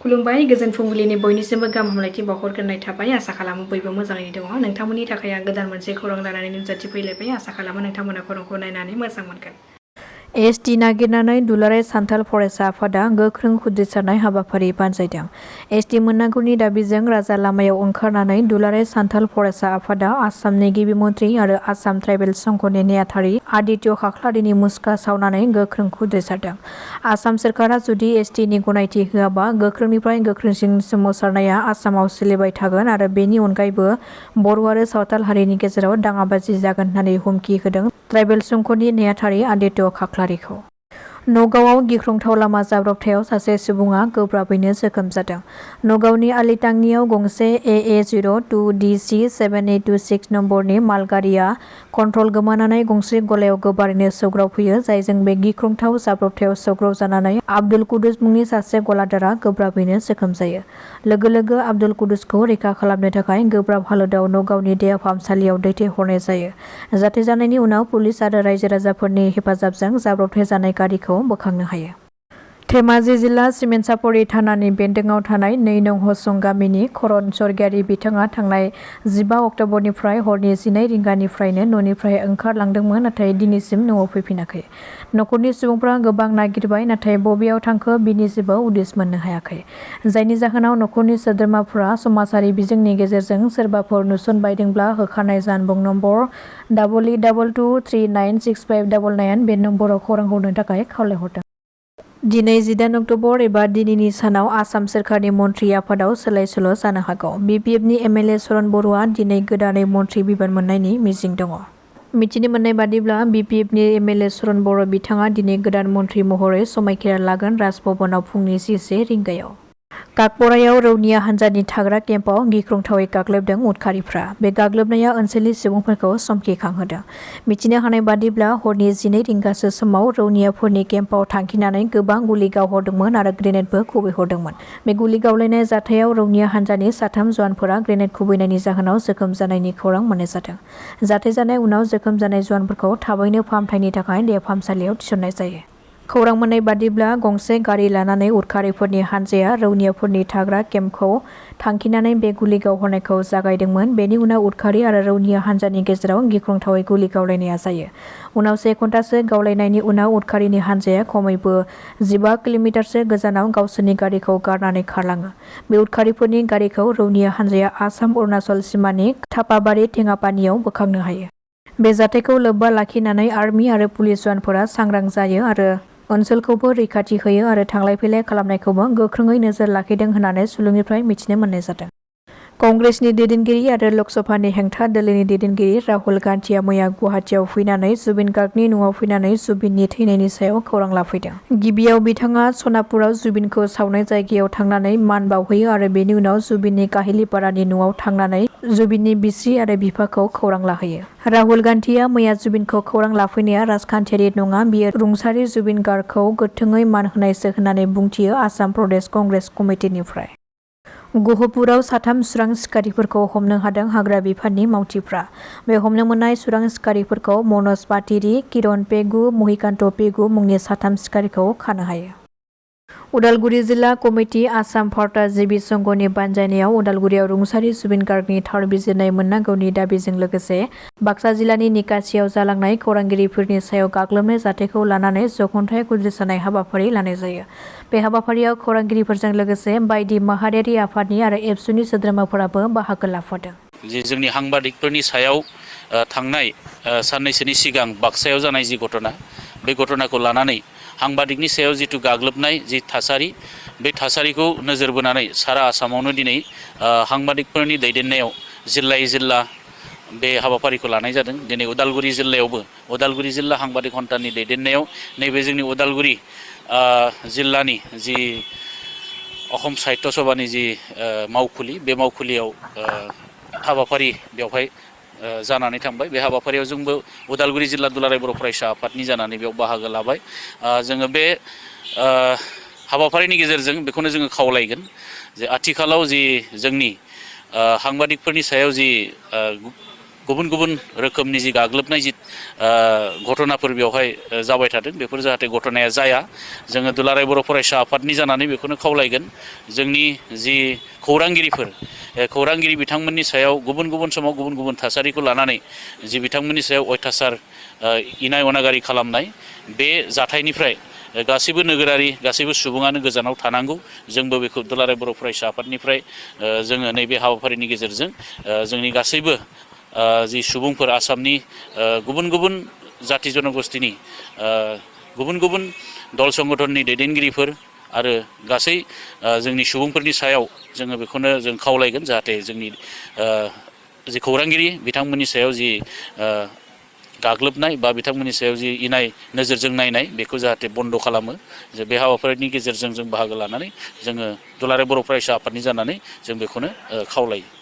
खुलुमबाय गोजोन फुंबिलिनि बयनिसिमबो गाहाम हामलायथि बावहरग्रोनाय थाबाय आसा खालामो बयबो मोजाङैनो दङ नोंथांमोननि थाखाय आं गोदान मोनसे खौरां लानानै नुजाथिफैलायबाय आसा खालामो नोंथांमोना खौरांखौ नायनानै मोजां मोनगोन। एसटि नागिरनानै दुलाराय सान्थाल फरायसा आफादा गोख्रों खुद्रिसारनाय हाबाफारि बानजायदों। एसटि मोननांगौनि दाबिजों राजा लामायाव ओंखारनानै दुलाराय सान्थाल फरायसा आफादा आसामनि गिबि मन्थ्रि आरो आसाम ट्राइबेल संघनि नेहाथारि आदित्य खाख्लारिनि मुसुखा सावनानै गोख्रों खुद्रिसारदों। आसाम सोरखारा जुदि एसटिनि गनायथि होआबा गोख्रोंनिफ्राय गोख्रोंसिन सोमावसारनाया आसामाव सोलिबाय थागोन आरो बेनि अनगायैबो बर' आरो सावथाल हारिनि गेजेराव दाङाबाजि जागोन होननानै हुमखि होदों ट्राइबेल संघनि नेहाथारि आदित्य खाख्लारिखौ। नगावआव गिख्रंथाव लामा जाब्रबथायाव सासे सुबुङा गोब्राबैनो जोखोम जादों। नगावनि आलिटांनियाव गंसे AA02DC 7826 नम्बरनि मालगारिया कन्ट्रल गोमानानै गंसे गलायाव गोबारैनो सौग्रावफैयो जायजों बे गिख्रंथाव जाब्रबथायाव सौग्राव जानानै आब्दुल कुदुस मुंनि सासे गलादारा गोब्राबैनो जोखोम जायो। लोगो लोगो आब्दुल कुदुसखौ रैखा खालामनो थाखाय गोब्राब हालोदाव नगावनि देहा फाहामसालियाव दैथायहरनाय जायो। जाथाय जानायनि उनाव पुलिस आरो रायजो राजाफोरनि हेफाजाबजों जाब्रबथाय जानाय गारिखौ बोखांनो हायो। धेमाजि जिल्ला सिमेन्टसापरि थानानि बेन्दोंआव थानाय 2 नं हसं गामिनि करन स्वर्गियारि बिथाङा थांनाय 15 अक्ट'बरनिफ्राय हरनि 12 रिंगानिफ्रायनो न'निफ्राय ओंखारलांदोंमोन नाथाय दिनैसिम न'आव फैफिनाखै। न'खरनि सुबुंफ्रा गोबां नागिरबाय नाथाय बबेयाव थांखो बिनि जेबो उदिस मोननो हायाखै। जायनि जाहोनाव न'खरनि सोद्रोमाफोरा समाजारि बिजोंनि गेजेरजों सोरबाफोर नुसनबायदोंब्ला होखानाय जानबुं नम्बर 8822396599 बे नम्बराव खौरां हरनो थाखाय खावलायहरदों। दिनै 18 अक्ट'बर एबा दिनैनि सानाव आसाम सोरखारनि मन्थ्रि आफादाव सोलाय सोल' जानो हागौ। BPFनि MLA सरन बर'आ दिनै गोदानै मन्थ्रि बिबान मोननायनि मिजिं दङ। मिथिनो मोननाय बादिब्ला BPFनि MLA सरन बर' बिथाङा दिनै गोदान मन्थ्रि महरै समायखिरा लागोन राजभवनाव फुंनि 11 रिंगायाव। काकपरायाव रौनिया हान्जानि थाग्रा केम्पआव गिख्रंथावै गाग्लोबदों उदखारिफ्रा। बे गाग्लोबनाया ओनसोलनि सुबुंफोरखौ समखिखांहोदों। मिथिनो हानाय बादिब्ला हरनि 12 रिंगासो समाव रौनियाफोरनि केम्पआव थांखिनानै गोबां गुलि गावहरदोंमोन आरो ग्रेनेडबो खुबैहरदोंमोन। बे गुलि गावलायनाय जाथायाव रौनिया हान्जानि 3 जवानफोरा ग्रेनेड खुबैनायनि जाहोनाव जोखोम जानायनि खौरां मोननाय जादों। जाथाय जानाय उनाव जोखोम जानाय जवानफोरखौ थाबैनो फाहामथायनि थाखाय देहा फाहामसालियाव थिसननाय जायो। खौरां मोननाय बादिब्ला गंसे गारि लानानै उदखारिफोरनि हान्जाया रौनियाफोरनि थाग्रा केम्पखौ थांखिनानै बे गुलि गावहरनायखौ जागायदोंमोन। बेनि उनाव उदखारि आरो रौनिया हान्जानि गेजेराव गिख्रंथावै गुलि गावलायनाया जायो। उनाव 1 घन्टासो गावलायनायनि उनाव उदखारिनि हान्जाया खमैबो 15 किल'मिटारसो गोजानाव गावसोरनि गारिखौ गारनानै खारलाङो। बे उदखारिफोरनि गारिखौ रौनिया हान्जाया आसाम अरुणाचल सिमानि थापाबारि टेङापानियाव बोखांनो हायो। बे जाथायखौ लोब्बा लाखिनानै आर्मि आरो पुलिस जवानफोरा सांग्रां जायो आरो ओनसोलखौबो रैखाथि होयो आरो थांलाय फैलाय खालामनायखौबो गोख्रोङै नोजोर लाखिदों होननानै सुलुंनिफ्राय मिथिनो मोननाय जादों। कंग्रेसनि दैदेनगिरि आरो लकसभानि हेंथा दोलोनि दैदेनगिरि राहुल गान्धीआ मैया गुवाहाटियाव फैनानै जुबिन गार्गनि न'आव फैनानै जुबिननि थैनायनि सायाव खौरां लाफैदों। गिबियाव बिथाङा सनापुराव जुबिनखौ सावनाय जायगायाव थांनानै मान बावहैयो आरो बेनि उनाव जुबिननि काहिलिपारानि न'आव थांनानै जुबिननि बिसि आरो बिफाखौ खौरां लाहैयो। राहुल गान्धीआ मैया जुबिनखौ खौरां लाफैनाया राजखान्थियारि नङा बियो रुंसारि जुबिन गार्गखौ गोथोङै मान होनायसो होननानै बुंथियो आसाम प्रदेश कंग्रेस कमिटिनिफ्राय। गहपुराव 3 सुरां सिखारिफोरखौ हमनो हादों हाग्रा बिफाननि मावथिफ्रा। बे हमनो मोननाय सुरां सिखारिफोरखौ मनज पाटिरि, किरण पेगु, महिकान्त पेगु मुंनि 3 सिखारिखौ खानो हायो। उदालगुरि जिल्ला कमिटि आसाम भारता जिबि संघनि बानजायनायाव उदालगुरियाव रुंसारि जुबिन गार्गनि थार बिजिरनाय मोननांगौनि दाबिजों लोगोसे बाक्सा जिल्लानि निकासियाव जालांनाय खौरांगिरिफोरनि सायाव गाग्लोबनाय जाथायखौ लानानै जखनथाय खुद्रिसारनाय हाबाफारि लानाय जायो। बे हाबाफारियाव खौरांगिरिफोरजों लोगोसे बायदि माहारियारि आफादनि आरो एबसुनि सोद्रोमाफोराबो बाहागो लाफादों। जोंनि सांबादिकफोरनि सायाव थांनाय साननैसोनि सिगां बाक्सायाव जानाय जि घटना बे घटनाखौ लानानै सांबादिकनि सायाव जिथु गाग्लोबनाय जि थासारि बे थासारिखौ नोजोर बोनानै सारा आसामावनो दिनै सांबादिकफोरनि दैदेननायाव जिल्लायै जिल्ला बे हाबाफारिखौ लानाय जादों। दिनै उदालगुरि जिल्लायावबो उदालगुरि जिल्ला सांबादिक हन्थानि दैदेननायाव नैबे जोंनि उदालगुरि जिल्लानि जि असम साहित्य सभानि जि मावखुलि बे मावखुलियाव हाबाफारि बेवहाय जानानै थांबाय। बे हाबाफारियाव जोंबो उदालगुरि जिल्ला दुलाराय बर' फरायसा आफादनि जानानै बेयाव बाहागो लाबाय। जोङो बे हाबाफारिनि गेजेरजों बेखौनो जोङो खावलायगोन जे आथिखालाव जि जोंनि सांबादिकफोरनि सायाव जि गुबुन गुबुन रोखोमनि जि गाग्लोबनाय जि घटनाफोर बेवहाय जाबाय थादों बेफोर जाहाथे घटनाया जाया जोङो दुलाराय बर' फरायसा आफादनि जानानै बेखौनो खावलायगोन जोंनि जि खौरांगिरि बिथांमोननि सायाव गुबुन गुबुन समाव गुबुन गुबुन थासारिखौ लानानै जि बिथांमोननि सायाव अयथासार इनाय अनागारि खालामनाय बे जाथायनिफ्राय गासैबो नोगोरारि गासैबो सुबुङानो गोजानाव थानांगौ जोंबो बेखौ दुलाराय बर' फरायसा आफादनिफ्राय जोङो नैबे हाबाफारिनि गेजेरजों जोंनि गासैबो जि सुबुंफोर आसामनि गुबुन गुबुन जाति जनगोष्ठीनि गुबुन गुबुन दल संगठननि दैदेनगिरिफोर आरो गासै जोंनि सुबुंफोरनि सायाव जोङो बेखौनो जों खावलायगोन जाहाथे जोंनि जि खौरांगिरि बिथांमोननि सायाव जि गाग्लोबनाय बा बिथांमोननि सायाव जि इनाय नोजोरजों नायनाय बेखौ जाहाथे बन्द' खालामो जे बे हाबाफारिनि गेजेरजों जों बाहागो लानानै जोङो दुलाराय बर' फरायसा आफादनि जानानै जों बेखौनो खावलायो।